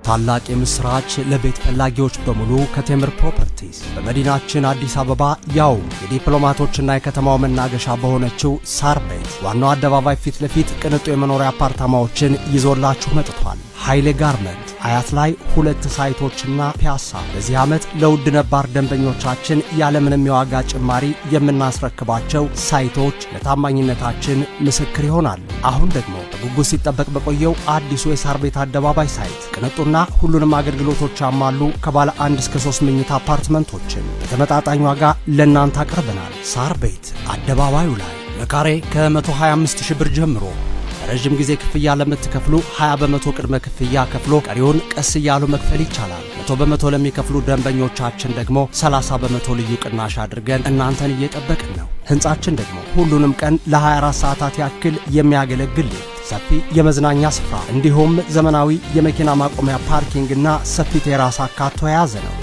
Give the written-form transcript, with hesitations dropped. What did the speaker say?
ታላቅ የምስራች ለቤት ፈላጊዎች በሙሉ ከቴምር ፕሮፐርቲስ። በመዲናችን አዲስ አበባ፣ ያውም የዲፕሎማቶችና የከተማው መናገሻ በሆነችው ሳር ቤት ዋናው አደባባይ ፊት ለፊት ቅንጡ የመኖሪያ አፓርታማዎችን ይዞላችሁ መጥቷል። ኃይሌ ጋርመንት አያት ላይ ሁለት ሳይቶችና ፒያሳ በዚህ ዓመት ለውድ ነባር ደንበኞቻችን ያለምንም የዋጋ ጭማሪ የምናስረክባቸው ሳይቶች ለታማኝነታችን ምስክር ይሆናል። አሁን ደግሞ በጉጉት ሲጠበቅ በቆየው አዲሱ የሳር ቤት አደባባይ ሳይት ቅንጡና ሁሉንም አገልግሎቶች ያሟሉ ከባለ 1 እስከ 3 መኝታ አፓርትመንቶችን በተመጣጣኝ ዋጋ ለእናንተ አቅርበናል። ሳር ቤት አደባባዩ ላይ በካሬ ከ125 ሺህ ብር ጀምሮ፣ በረዥም ጊዜ ክፍያ ለምትከፍሉ 20% ቅድመ ክፍያ ከፍሎ ቀሪውን ቀስ እያሉ መክፈል ይቻላል። 100% ለሚከፍሉ ደንበኞቻችን ደግሞ 30% ልዩ ቅናሽ አድርገን እናንተን እየጠበቅን ነው። ህንጻችን ደግሞ ሁሉንም ቀን ለ24 ሰዓታት ያክል የሚያገለግል ሊፍት፣ ሰፊ የመዝናኛ ስፍራ እንዲሁም ዘመናዊ የመኪና ማቆሚያ parking እና ሰፊ terrace አካቶ የያዘ ነው።